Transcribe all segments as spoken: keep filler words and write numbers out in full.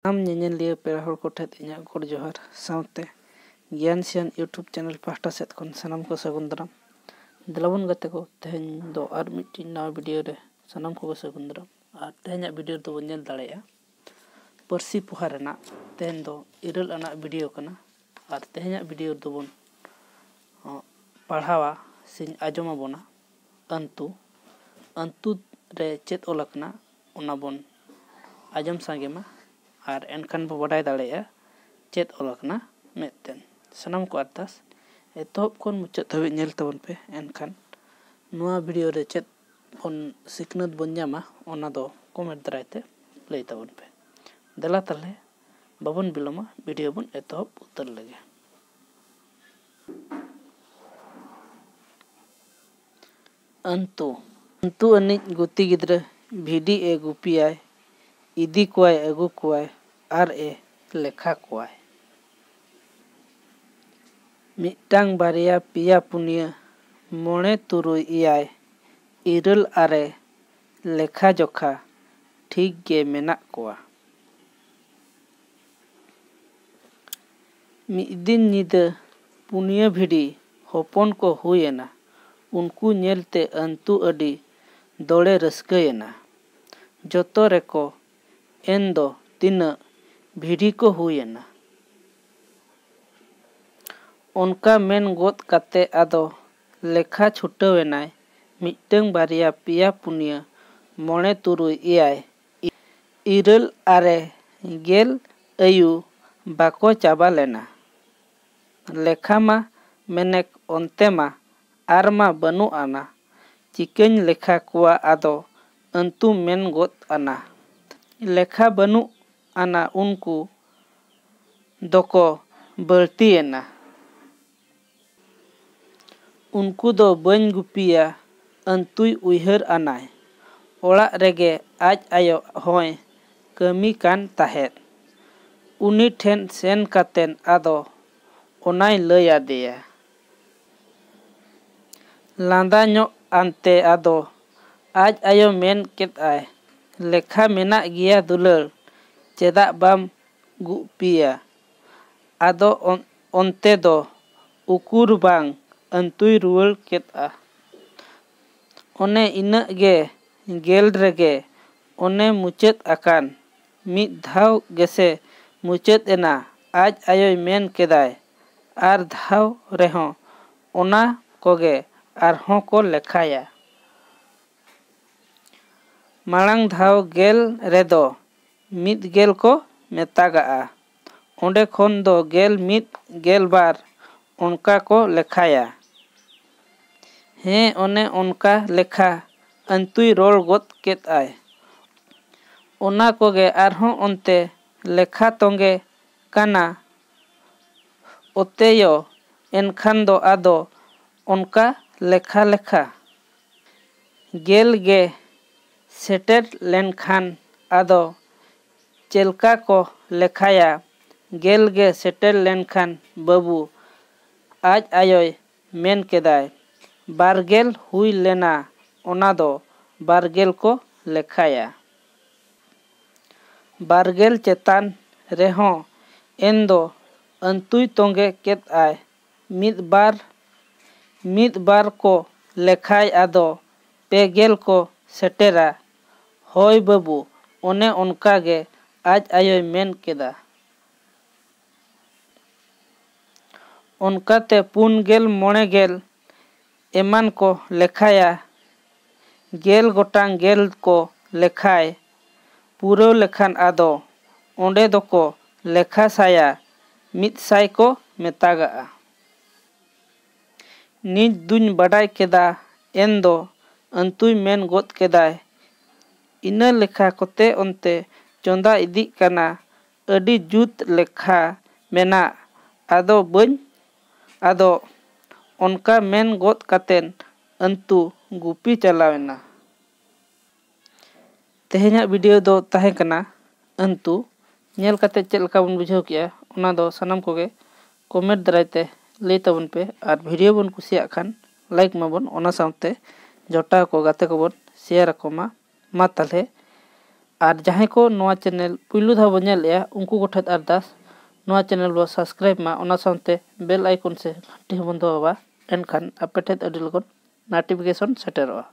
ᱥᱟᱱᱟᱢ ᱧᱮᱧᱮᱞᱤᱭᱟᱹ ᱯᱮᱲᱟ ᱦᱚᱲ ᱠᱚᱴᱷᱮᱱ ᱤᱧᱟᱹᱜ ᱜᱚᱰ ᱡᱚᱦᱟᱨ ᱥᱟᱶᱛᱮ ᱜᱮᱭᱟᱱ ᱥᱤᱭᱟᱱ YouTube channel ᱯᱟᱦᱴᱟ ᱥᱮᱫ ᱠᱷᱚᱱ ᱥᱟᱱᱟᱢ ᱠᱚ ᱥᱟᱹᱜᱩᱱ ᱫᱟᱨᱟᱢ᱾ ᱫᱮᱞᱟᱵᱚᱱ ᱜᱟᱛᱮ ᱠᱚ, ᱛᱮᱦᱮᱧ ᱫᱚ ᱟᱨ ᱢᱤᱫᱴᱤᱡ ᱱᱟᱣᱟ video ᱨᱮ ᱥᱟᱱᱟᱢ ᱠᱚᱜᱮ ᱥᱟᱹᱜᱩᱱ ᱫᱟᱨᱟᱢ᱾ ᱟᱨ ᱛᱮᱦᱮᱧᱟᱜ video ᱨᱮᱫᱚ ᱵᱚᱱ ᱧᱮᱞ ᱫᱟᱲᱮᱭᱟᱜᱼᱟ ᱯᱟᱹᱨᱥᱤ ᱯᱚᱦᱟ ᱨᱮᱱᱟᱜ, ᱛᱮᱦᱮᱧ ᱫᱚ ᱤᱨᱟᱹᱞ ᱟᱱᱟᱜ video ᱠᱟᱱᱟ᱾ ᱟᱨ ᱛᱮᱦᱮᱧᱟᱜ video ᱨᱮᱫᱚ ᱵᱚᱱ, ᱚ, ᱯᱟᱲᱦᱟᱣᱟ ᱥᱮᱧ ᱟᱸᱡᱚᱢ ᱟᱵᱚᱱᱟ ᱟᱹᱱᱛᱩ᱾ ᱟᱹᱱᱛᱩ ᱨᱮ ᱪᱮᱫ ᱚᱞ ᱟᱠᱟᱱᱟ, ᱚᱱᱟ ᱵᱚᱱ ᱟᱸᱡᱚᱢ ᱥᱟᱸᱜᱮ ᱢᱟ ᱟᱨ ᱮᱱᱠᱷᱟᱱ ᱵᱚ ᱵᱟᱰᱟᱭ ᱫᱟᱲᱮᱭᱟᱜᱼᱟ ᱪᱮᱫ ᱚᱞ ᱟᱠᱟᱱᱟ ᱢᱮᱱᱛᱮ᱾ ᱥᱟᱱᱟᱢ ᱠᱚ ᱟᱨᱫᱟᱥ ᱮᱛᱚᱦᱚᱵ ᱠᱷᱚᱱ ᱢᱩᱪᱟᱹᱫ ᱫᱷᱟᱹᱵᱤᱡ ᱧᱮᱞ ᱛᱟᱵᱚᱱ ᱯᱮ, ᱮᱱᱠᱷᱟᱱ ᱱᱚᱣᱟ video ᱨᱮ ᱪᱮᱫ ᱵᱚᱱ ᱥᱤᱠᱷᱱᱟᱹᱛ ᱵᱚᱱ ᱧᱟᱢᱟ, ᱚᱱᱟ ᱫᱚ comment ᱫᱟᱨᱟᱭ ᱛᱮ ᱞᱟᱹᱭ ᱛᱟᱵᱚᱱ ᱯᱮ᱾ ᱫᱮᱞᱟ ᱛᱟᱦᱞᱮ ᱵᱟᱵᱚᱱ ᱵᱤᱞᱚᱢᱟ, video ᱵᱚᱱ ᱮᱛᱚᱦᱚᱵ ᱩᱛᱟᱹᱨ ᱞᱮᱜᱮ᱾ ᱟᱹᱱᱛᱩ᱾ ᱟᱹᱱᱛᱩ ᱟᱹᱱᱤᱡ ᱜᱩᱛᱤ ᱜᱤᱫᱽᱨᱟᱹ ᱵᱷᱤᱰᱤ ᱮ ᱜᱩᱯᱤᱭᱟᱭ, ᱤᱫᱤ ᱠᱚᱣᱟᱭ, ᱟᱹᱜᱩ ᱠᱚᱣᱟᱭ ᱟᱨ ᱮ ᱞᱮᱠᱷᱟ ᱠᱚᱣᱟᱭ᱾ ᱢᱤᱫᱴᱟᱝ, ᱵᱟᱨᱭᱟ, ᱯᱮᱭᱟ, ᱯᱩᱱᱭᱟᱹ, ᱢᱚᱬᱮ, ᱛᱩᱨᱩᱭ, ᱮᱭᱟᱭ, ᱤᱨᱟᱹᱞ, ᱟᱨᱮ, ᱞᱮᱠᱷᱟ ᱡᱚᱠᱷᱟ ᱴᱷᱤᱠ ᱜᱮ ᱢᱮᱱᱟᱜ ᱠᱚᱣᱟ᱾ ᱢᱤᱫ ᱫᱤᱱ ᱧᱤᱫᱟᱹ ᱯᱩᱱᱭᱟᱹ ᱵᱷᱤᱰᱤ ᱦᱚᱯᱚᱱ ᱠᱚ ᱦᱩᱭ ᱮᱱᱟ᱾ ᱩᱱᱠᱩ ᱧᱮᱞᱛᱮ ᱟᱹᱱᱛᱩ ᱟᱹᱰᱤ ᱫᱚᱲᱮ ᱨᱟᱹᱥᱠᱟᱹᱭᱮᱱᱟ᱾ ᱡᱚᱛᱚ ᱨᱮᱠᱚ ᱮᱱ ᱫᱚ ᱛᱤᱱᱟᱹᱜ ᱵᱷᱤᱰᱤ ᱠᱚ ᱦᱩᱭ ᱮᱱᱟ᱾ ᱚᱱᱠᱟ ᱢᱮᱱ ᱜᱚᱫ ᱠᱟᱛᱮ ᱟᱫᱚ ᱞᱮᱠᱷᱟ ᱪᱷᱩᱴᱟᱹᱣ ᱮᱱᱟᱭ᱾ ᱢᱤᱫᱴᱟᱹᱝ, ᱵᱟᱨᱭᱟ, ᱯᱮᱭᱟ, ᱯᱩᱱᱭᱟᱹ, ᱢᱚᱬᱮ, ᱛᱩᱨᱩᱭ, ᱮᱭᱟᱭ, ᱤᱨᱟᱹᱞ, ᱟᱨᱮ, ᱜᱮᱞ ᱟᱹᱭᱩ ᱵᱟᱠᱚ ᱪᱟᱵᱟ ᱞᱮᱱᱟ᱾ ᱞᱮᱠᱷᱟ ᱢᱟ ᱢᱮᱱᱮᱠ ᱚᱱᱛᱮ ᱢᱟ ᱟᱨ ᱢᱟ ᱵᱟᱹᱱᱩᱜ ᱟᱱᱟ᱾ ᱪᱤᱠᱟᱹᱧ ᱞᱮᱠᱷᱟ ᱠᱚᱣᱟ ᱟᱫᱚ ᱟᱹᱱᱛᱩ ᱢᱮᱱ ᱜᱚᱫ ᱟᱱᱟ᱾ ᱞᱮᱠᱷᱟ ᱵᱟᱹᱱᱩᱜ ᱟᱱᱟ ᱩᱱᱠᱩ ᱫᱚᱠᱚ ᱵᱟᱹᱲᱛᱤᱭᱮᱱᱟ᱾ ᱩᱱᱠᱩ ᱫᱚ ᱵᱟᱹᱧ ᱜᱩᱯᱤᱭᱟ, ᱟᱹᱱᱛᱩᱭ ᱩᱭᱦᱟᱹᱨ ᱟᱱᱟᱭ᱾ ᱚᱲᱟᱜ ᱨᱮᱜᱮ ᱟᱡ ᱟᱭᱳ ᱦᱚᱸᱭ ᱠᱟᱹᱢᱤ ᱠᱟᱱ ᱛᱟᱦᱮᱸᱫ᱾ ᱩᱱᱤ ᱴᱷᱮᱱ ᱥᱮᱱ ᱠᱟᱛᱮᱱ ᱟᱫᱚ ᱚᱱᱟᱭ ᱞᱟᱹᱭ ᱟᱫᱮᱭᱟ᱾ ᱞᱟᱸᱫᱟ ᱧᱚᱜ ᱟᱱᱛᱮ ᱟᱫᱚ ᱟᱡ ᱟᱭᱳ ᱢᱮᱱ ᱠᱮᱫᱼᱟᱭ, "ᱞᱮᱠᱷᱟ ᱢᱮᱱᱟᱜ ᱜᱮᱭᱟ ᱫᱩᱞᱟᱹᱲ, ᱪᱮᱫᱟᱜ ᱵᱟᱢ ᱜᱩᱜᱯᱤᱭᱟ? ᱟᱫᱚ ᱚᱱ- ᱚᱱᱛᱮ ᱫᱚ ᱩᱠᱩᱨ ᱵᱟᱝ ᱟᱹᱱᱛᱩᱭ ᱨᱩᱣᱟᱹᱲ ᱠᱮᱫᱼᱟ᱾ ᱚᱱᱮ ᱤᱱᱟᱹᱜ ᱜᱮ ᱜᱮᱞ ᱨᱮᱜᱮ ᱚᱱᱮ ᱢᱩᱪᱟᱹᱫ ᱟᱠᱟᱱ᱾ ᱢᱤᱫ ᱫᱷᱟᱣ ᱜᱮᱥᱮ ᱢᱩᱪᱟᱹᱫ ᱮᱱᱟ, ᱟᱡ ᱟᱭᱳᱭ ᱢᱮᱱ ᱠᱮᱫᱟᱭ᱾ ᱟᱨ ᱫᱷᱟᱣ ᱨᱮᱦᱚᱸ ᱚᱱᱟ ᱠᱚᱜᱮ ᱟᱨᱦᱚᱸ ᱠᱚ ᱞᱮᱠᱷᱟᱭᱟ᱾ ᱢᱟᱲᱟᱝ ᱫᱷᱟᱣ ᱜᱮᱞ ᱨᱮᱫᱚ ᱢᱤᱫ ᱜᱮᱞ ᱠᱚ ᱢᱮᱛᱟᱜᱟᱜᱼᱟ᱾ ᱚᱸᱰᱮ ᱠᱷᱚᱱ ᱫᱚ ᱜᱮᱞ ᱢᱤᱫ, ᱜᱮᱞ ᱵᱟᱨ ᱚᱱᱠᱟ ᱠᱚ ᱞᱮᱠᱷᱟᱭᱟ᱾ ᱦᱮᱸ, ᱚᱱᱮ ᱚᱱᱠᱟ ᱞᱮᱠᱷᱟ ᱟᱹᱱᱛᱩᱭ ᱨᱚᱲ ᱜᱚᱫ ᱠᱮᱫᱼᱟᱭ᱾ ᱚᱱᱟ ᱠᱚᱜᱮ ᱟᱨᱦᱚᱸ ᱚᱱᱛᱮ ᱞᱮᱠᱷᱟ ᱛᱚᱸᱜᱮ ᱠᱟᱱᱟ᱾ ᱚᱛᱮᱭᱚ, ᱮᱱᱠᱷᱟᱱ ᱫᱚ ᱟᱫᱚ ᱚᱱᱠᱟ ᱞᱮᱠᱷᱟ ᱞᱮᱠᱷᱟ ᱜᱮᱞ ᱜᱮ ᱥᱮᱴᱮᱨ ᱞᱮᱱᱠᱷᱟᱱ ᱟᱫᱚ ᱪᱮᱞᱠᱟ ᱠᱚ ᱞᱮᱠᱷᱟᱭᱟ? ᱜᱮᱞ ᱜᱮ ᱥᱮᱴᱮᱨ ᱞᱮᱱᱠᱷᱟᱱ ᱵᱟᱹᱵᱩ, ᱟᱡ ᱟᱭᱳᱭ ᱢᱮᱱ ᱠᱮᱫᱟᱭ, ᱵᱟᱨᱜᱮᱞ ᱦᱩᱭ ᱞᱮᱱᱟ, ᱚᱱᱟ ᱫᱚ ᱵᱟᱨᱜᱮᱞ ᱠᱚ ᱞᱮᱠᱷᱟᱭᱟ᱾ ᱵᱟᱨᱜᱮᱞ ᱪᱮᱛᱟᱱ ᱨᱮᱦᱚᱸ ᱮᱱ ᱫᱚ ᱟᱹᱱᱛᱩᱭ ᱛᱚᱸᱜᱮ ᱠᱮᱫ ᱟᱭ᱾ ᱢᱤᱫ ᱵᱟᱨ, ᱢᱤᱫ ᱵᱟᱨ ᱠᱚ ᱞᱮᱠᱷᱟᱭ ᱟᱫᱚ ᱯᱮ ᱜᱮᱞ ᱠᱚ ᱥᱮᱴᱮᱨᱟ᱾ ᱦᱳᱭ ᱵᱟᱹᱵᱩ, ᱚᱱᱮ ᱚᱱᱠᱟ ᱜᱮ ᱟᱡ ᱟᱭᱳᱭ ᱢᱮᱱ ᱠᱮᱫᱟ᱾ ᱚᱱᱠᱟᱛᱮ ᱯᱩᱱ ᱜᱮᱞ, ᱢᱚᱬᱮ ᱜᱮᱞ ᱮᱢᱟᱱ ᱠᱚ ᱞᱮᱠᱷᱟᱭᱟ᱾ ᱜᱮᱞ ᱜᱚᱴᱟᱝ ᱜᱮᱞ ᱠᱚ ᱞᱮᱠᱷᱟᱭ ᱯᱩᱨᱟᱹᱣ ᱞᱮᱠᱷᱟᱱ ᱟᱫᱚ ᱚᱸᱰᱮ ᱫᱚᱠᱚ ᱞᱮᱠᱷᱟ ᱥᱟᱭᱟ, ᱢᱤᱫ ᱥᱟᱭ ᱠᱚ ᱢᱮᱛᱟᱜᱟᱜᱼᱟ᱾ ᱱᱤᱛ ᱫᱩᱧ ᱵᱟᱰᱟᱭ ᱠᱮᱫᱟ, ᱮᱱ ᱫᱚ ᱟᱹᱱᱛᱩᱭ ᱢᱮᱱ ᱜᱚᱫ ᱠᱮᱫᱟᱭ᱾ ᱤᱱᱟᱹ ᱞᱮᱠᱷᱟ ᱠᱚᱛᱮ ᱚᱱᱛᱮ ᱪᱚᱸᱫᱟ ᱤᱫᱤᱜ ᱠᱟᱱᱟ᱾ ᱟᱹᱰᱤ ᱡᱩᱛ ᱞᱮᱠᱷᱟ ᱢᱮᱱᱟᱜ, ᱟᱫᱚ ᱵᱟᱹᱧ, ᱟᱫᱚ ᱚᱱᱠᱟ ᱢᱮᱱ ᱜᱚᱫ ᱠᱟᱛᱮᱱ ᱟᱹᱱᱛᱩ ᱜᱩᱯᱤ ᱪᱟᱞᱟᱣ ᱮᱱᱟ᱾ ᱛᱮᱦᱮᱧᱟᱜ ᱵᱷᱤᱰᱤᱭᱳ ᱫᱚ ᱛᱟᱦᱮᱸ ᱠᱟᱱᱟ ᱟᱹᱱᱛᱩ᱾ ᱧᱮᱞ ᱠᱟᱛᱮ ᱪᱮᱫ ᱞᱮᱠᱟ ᱵᱚᱱ ᱵᱩᱡᱷᱟᱹᱣ ᱠᱮᱜᱼᱟ, ᱚᱱᱟ ᱫᱚ ᱥᱟᱱᱟᱢ ᱠᱚᱜᱮ ᱠᱚᱢᱮᱱᱴ ᱫᱟᱨᱟᱭ ᱛᱮ ᱞᱟᱹᱭ ᱛᱟᱵᱚᱱ ᱯᱮ᱾ ᱟᱨ ᱵᱷᱤᱰᱤᱭᱳ ᱵᱚᱱ ᱠᱩᱥᱤᱭᱟᱜ ᱠᱷᱟᱱ ᱞᱟᱭᱤᱠ ᱢᱟᱵᱚᱱ, ᱚᱱᱟ ᱥᱟᱶᱛᱮ ᱡᱚᱴᱟᱣ ᱠᱚ, ᱜᱟᱛᱮ ᱠᱚᱵᱚᱱ ᱥᱮᱭᱟᱨ ᱟᱠᱚ ᱢᱟ᱾ ᱢᱟ ᱛᱟᱦᱞᱮ ᱟᱨ ᱡᱟᱦᱟᱸᱭ ᱠᱚ ᱱᱚᱣᱟ ᱪᱮᱱᱮᱞ ᱯᱩᱭᱞᱩ ᱫᱷᱟᱣ ᱵᱚᱱ ᱧᱮᱞᱮᱫᱼᱟ, ᱩᱱᱠᱩ ᱠᱚᱴᱷᱮᱱ ᱟᱨᱫᱟᱥ, ᱱᱚᱣᱟ ᱪᱮᱱᱮᱞ ᱵᱚ ᱥᱟᱵᱥᱠᱨᱟᱭᱤᱵᱽ ᱢᱟ, ᱚᱱᱟ ᱥᱟᱶᱛᱮ ᱵᱮᱞ ᱟᱭᱠᱚᱱ ᱥᱮ ᱜᱷᱟᱱᱴᱤ ᱦᱚᱸᱵᱚᱱ ᱫᱚᱦᱚᱣᱟ᱾ ᱮᱱᱠᱷᱟᱱ ᱟᱯᱮ ᱴᱷᱮᱱ ᱟᱹᱰᱤ ᱞᱚᱜᱚᱱ ᱱᱳᱴᱤᱯᱷᱤᱠᱮᱥᱚᱱ ᱥᱮᱴᱮᱨᱚᱜᱼᱟ᱾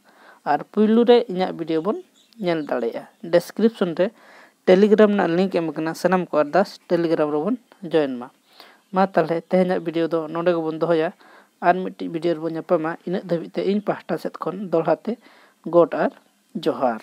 ᱟᱨ ᱯᱩᱭᱞᱩ ᱨᱮ ᱤᱧᱟᱹᱜ ᱵᱷᱤᱰᱤᱭᱳ ᱵᱚᱱ ᱧᱮᱞ ᱫᱟᱲᱮᱭᱟᱜᱼᱟ᱾ ᱰᱮᱥᱠᱨᱤᱯᱥᱚᱱ ᱨᱮ ᱴᱮᱞᱤᱜᱨᱟᱢ ᱨᱮᱱᱟᱜ ᱞᱤᱝᱠ ᱮᱢ ᱟᱠᱟᱱᱟ, ᱥᱟᱱᱟᱢ ᱠᱚ ᱟᱨᱫᱟᱥ ᱴᱮᱞᱤᱜᱨᱟᱢ ᱨᱮᱵᱚᱱ ᱡᱚᱭᱮᱱ ᱢᱟ᱾ ᱢᱟ ᱛᱟᱦᱚᱞᱮ ᱛᱮᱦᱮᱧᱟᱜ ᱵᱷᱤᱰᱤᱭᱳ ᱫᱚ ᱱᱚᱰᱮ ᱜᱮᱵᱚᱱ ᱫᱚᱦᱚᱭᱟ᱾ ᱟᱨ ᱢᱤᱫᱴᱤᱡ ᱵᱷᱤᱰᱤᱭᱳ ᱨᱮᱵᱚᱱ ᱧᱟᱯᱟᱢᱟ᱾ ᱤᱱᱟᱹᱜ ᱫᱷᱟᱹᱵᱤᱡ ᱛᱮ ᱤᱧ ᱯᱟᱦᱴᱟ ᱥᱮᱫ ᱠᱷᱚᱱ ᱫᱚᱦᱲᱟ ᱛᱮ ᱜᱚᱰ ᱟᱨ ᱡᱚᱦᱟᱨ᱾